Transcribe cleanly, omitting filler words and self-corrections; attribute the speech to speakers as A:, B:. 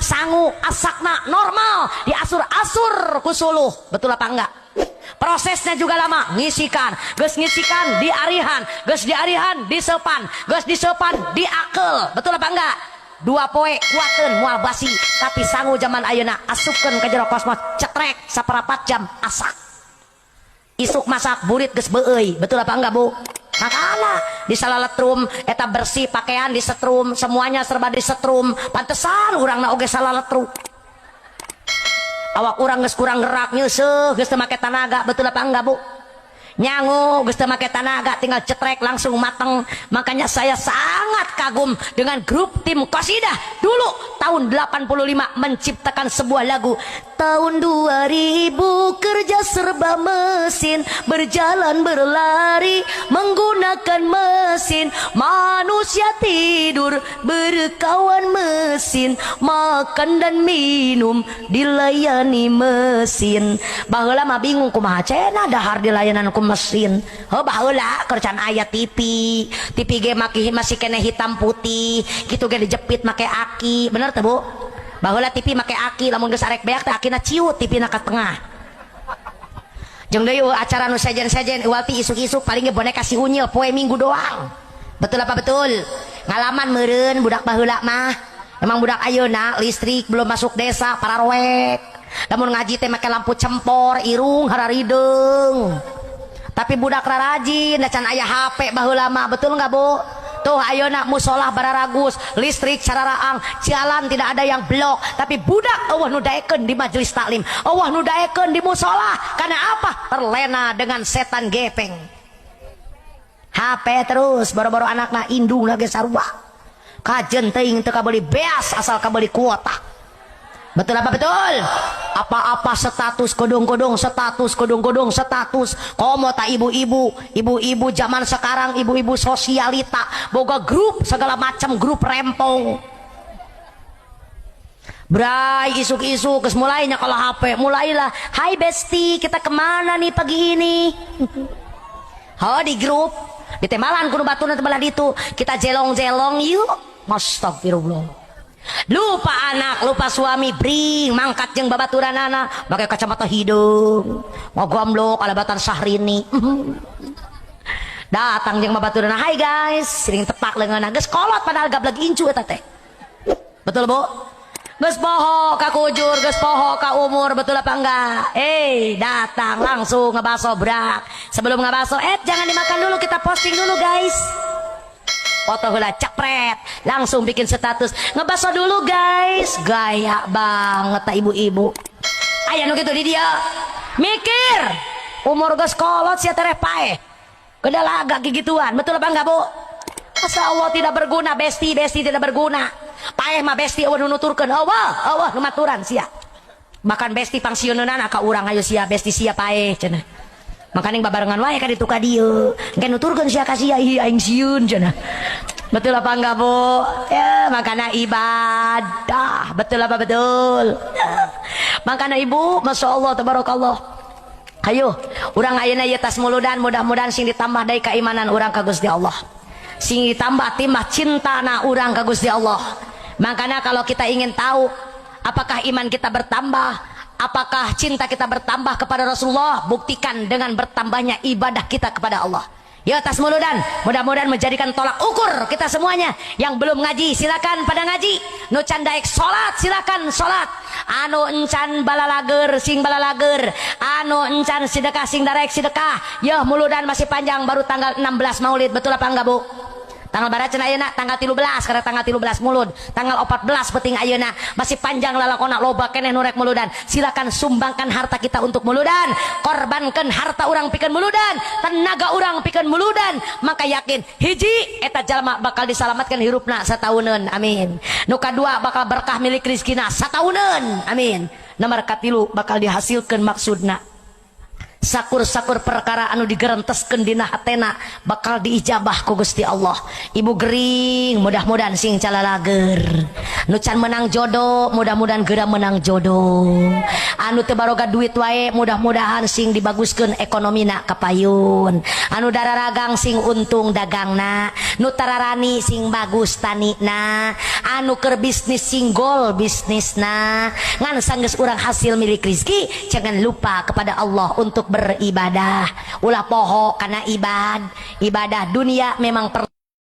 A: Sangu asakna normal diasur-asur ku suluh, betul apa enggak? Prosesnya juga lama, ngisikan, geus ngisikan diarihan, geus diarihan disepan, geus disepan diakel, betul apa enggak? 2 poe kuateun, moal basi. Tapi sangu zaman ayeuna asupkeun ke jero kosmos, cetrek, saparapat jam asak. Isuk masak, burit geus beueuy, betul apa enggak, Bu? Makanya di salaletrum eta bersih, pakaian disetrum, semuanya serba disetrum. Pantesan urangna oge salaletru, awak urang geus kurang gerak, nyeuseuh, geus teu make tanaga, betul apa enggak, Bu? Nyangu geus teu make tanaga, tinggal cetrek langsung mateng. Makanya saya sangat kagum dengan grup tim Qasidah dulu tahun 85 menciptakan sebuah lagu, "Tahun 2000 kerja serba mesin, berjalan berlari menggunakan mesin, manusia tidur berkawan mesin, makan dan minum dilayani mesin." Baheula mah bingung, kumaha cenah dahar dilayanan ku mesin. Heuh, baheula keur can aya TV, TV ge maki masih keneh hitam putih gitu ge, dijepit make aki, bener teu, Bu? Baheula TV make aki, lamun geus arek beak teh akina ciut, TV na ka tengah. Jeung deui acara nu sejen-sejen ual ti isuk-isuk, paling ge boneka si Unyil poe Minggu doang, betul apa betul? Ngalaman meureun budak baheula mah. Emang budak ayeuna, listrik belum masuk desa pararoek, lamun ngaji teh make lampu cempor, irung hararideung. Tapi budak rarajin, da can aya HP baheula mah, betul nggak, Bu? Tuh, ayeuna musola bararagus, listrik cararaang, jalan tidak ada yang blok, tapi budak euweuh nu daekeun di majelis taklim, euweuh nu daekeun di musola. Karena apa? Terlena dengan setan gepeng HP terus. Boro-boro anakna, indung lagi sarua kajen teuing teu kabeli beas asal kabeli kuota, betul apa betul? Apa-apa status, kodong-kodong status, kodong-kodong status. Komo tak ibu-ibu, ibu-ibu zaman sekarang, ibu-ibu sosialita, boga grup, segala macam grup rempong. Bray, isuk-isuk geus mulainya kalau HP, mulailah, "Hai bestie, kita kemana nih pagi ini?" Oh, di grup ditemalan kudu baturna belah ditu, "Kita jelong-jelong yuk." Astagfirullah, lupa anak, lupa suami, bring mangkat jeung babaturanana, pakai kacamata hidung, ngagomblok alabatan Syahrini, datang jeung babaturanana, "Hai guys," sering tepak leungeunna. Geus kolot padahal gableg incu eta teh, betul, Bu? Geus poho ka kujur, geus poho ka umur, betul apa enggak? Eh, datang langsung ngebaso brak. Sebelum ngebaso, "Eh, jangan dimakan dulu, kita posting dulu, guys." Foto heula, cepret, langsung bikin status, "Ngebaso dulu, guys." Gaya banget tak ibu-ibu aya nu kitu di dia? Mikir umur geus kolot sia tereh paeh kedalaga gigituan, betul apa enggak, Bu? Masa Allah tidak berguna, besti besti tidak berguna. Paeh mah besti euweuh nu nuturkeun, euweuh euweuh nu maturan sia. Bahkan besti pangsieuneunana ka urang, "Ayo sia, besti sia paeh," cenah. Makaning babarengan wae ka ditu ka dieu. Engke nuturkeun sia ka sia, "Ih, aing sieun," cenah. Betul apa enggak, Bu? Ya, makanya ibadah. Betul apa betul? Ya. Makanya Ibu, Masya Allah, tabarakallah. Ayo, urang ayeuna ieu tas muludan, mudah-mudahan sing ditambah deui keimanan urang ka Gusti Allah. Sing ditambah timah cintana urang ka Gusti Allah. Makanya kalau kita ingin tahu apakah iman kita bertambah, apakah cinta kita bertambah kepada Rasulullah, buktikan dengan bertambahnya ibadah kita kepada Allah. Ya, tas muludan, mudah-mudahan menjadikan tolak ukur kita semuanya. Yang belum ngaji, silakan pada ngaji. Nu can daek salat, silakan salat. Anu encan balalager, sing balalager. Anu encan sedekah, sing darek sedekah. Ya, muludan masih panjang, baru tanggal 16 Maulid, betul apa enggak, Bu? Tanggal barat cenah ayeuna tanggal 13, karena tanggal 13 mulud, tanggal 14 penting ayeuna masih panjang lalakona, loba keneh nu rek muludan. Silakan sumbangkan harta kita untuk muludan, korbankan harta urang pikeun muludan, tenaga urang pikeun muludan. Maka yakin, hiji, eta jalma bakal disalamatkan hirupna satauneun, amin. Nu kadua, bakal berkah milik rizkina satauneun, amin. Nomor katilu, bakal dihasilkan maksudna. Sakur-sakur perkara anu digerenteskeun dina hatena bakal diijabah ku Gusti Allah. Ibu gering, mudah-mudahan sing calalager. Nu can menang jodoh, mudah-mudahan geura menang jodoh. Anu teu baroga duit wae, mudah-mudahan sing dibaguskeun ekonomina kapayun. Anu dararagang sing untung dagangna, nu tararani sing bagus tanina, anu keur bisnis sing gol bisnisna. Ngan sanggeus urang hasil milik rizki, jangan lupa kepada Allah untuk beribadah. Ulah poho kana ibadah. Ibadah dunia memang perlu.